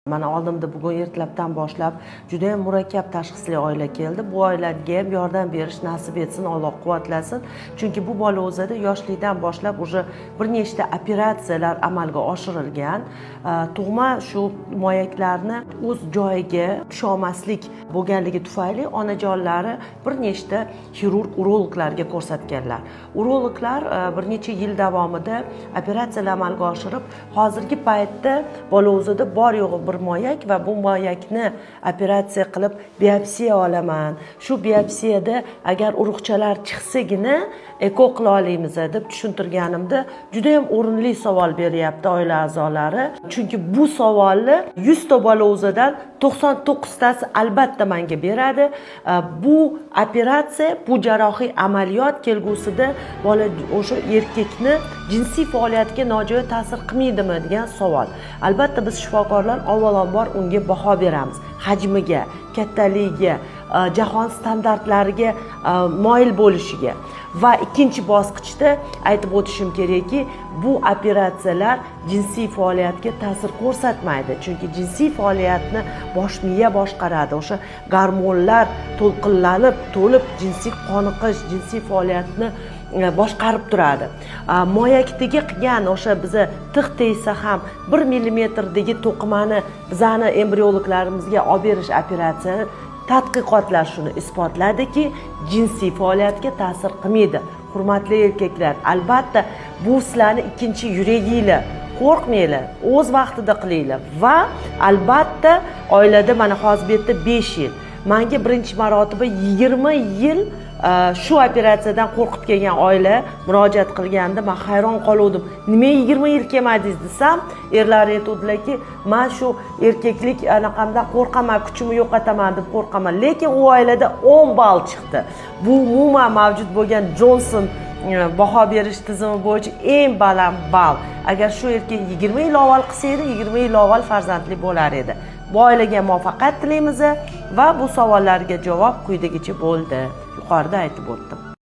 Mana oldimda bugun ertalabdan boshlab judayam murakkab tashxisli oila keldi. Bu oilaga ham yordam berish nasib etsin, Alloh quvvatlasin. Chunki bu bola o'zida yoshlikdan boshlab уже bir nechta operatsiyalar amalga oshirilgan. Tug'ma shu moyaklarni o'z joyiga tusholmaslik bo'lganligi tufayli onajonlari bir nechta xirurg urologlarga ko'rsatganlar. Urologlar bir necha yil davomida operatsiyalar amalga oshirib, hozirgi paytda bola o'zida bor yo'g'i bir moyak va bu moyakni operatsiya qilib biopsiya olaman. Shu biopsiyada agar urug'chalar chiqsagina ЭКО qila olamiz deb tushuntirganimda, judayam o'rinli savol beryapti oila a'zolari. Chunki bu savolni 100 ta bola o'zidan 99 tasi albatta menga beradi. Bu operatsiya, bu jarrohiy amaliyot kelgusida bola, o'sha erkakni jinsiy faoliyatiga nojo'ya ta'sir qilmaydimi degan savol. Albatta, biz shifokorlar avvalambor unga baho beramiz: hajmiga, kattaligiga, jahon standartlariga moyil bo'lishiga. Va ikkinchi bosqichda aytib o'tishim kerakki, bu operatsiyalar jinsiy faoliyatga ta'sir ko'rsatmaydi, chunki jinsiy faoliyatni bosh miya boshqaradi. O'sha gormonlar to'lqinlanib, to'lib, jinsiy qoniqish, jinsiy faoliyatni boshqarib turadi. Moyakdagi qilgan o'sha biza tig' tegsa ham 1 millimetrdagi to'qimani bizani embriologlarimizga olib berish operatsiyani, tadqiqotlar shuni isbotladiki, jinsiy faoliyatga ta'sir qilmaydi. Hurmatli erkaklar, albatta, bu sizlarni ikkinchi yuraginglar, qo'rqmanglar, o'z vaqtida qilinglar. Va albatta, oilada mana hozir bu yerda 5 yil, manga birinchi marotaba 20 yil shu operatsiyadan qo'rqib kelgan oila murojaat qilganda, man hayron qoluvdim. "Nima, 20 yil kelmadingiz?" desam, erlari aytuvdilarki, "Man shu erkaklik anaqamdan qo'rqaman, kuchimni yo'qotaman deb qo'rqaman". Lekin u oilada 10 ball chiqdi. Bu umuman mavjud bo'lgan Jonson baho berish tizimi bo'yicha eng baland ball. Agar shu erkak 20 yil avval qilsa edi, 20 yil avval farzandli bo'lar edi. Bu oilaga muvaffaqiyat tilaymiz. Va bu savollarga javob quyidagicha bo'ldi, yuqorida aytib o'tdim.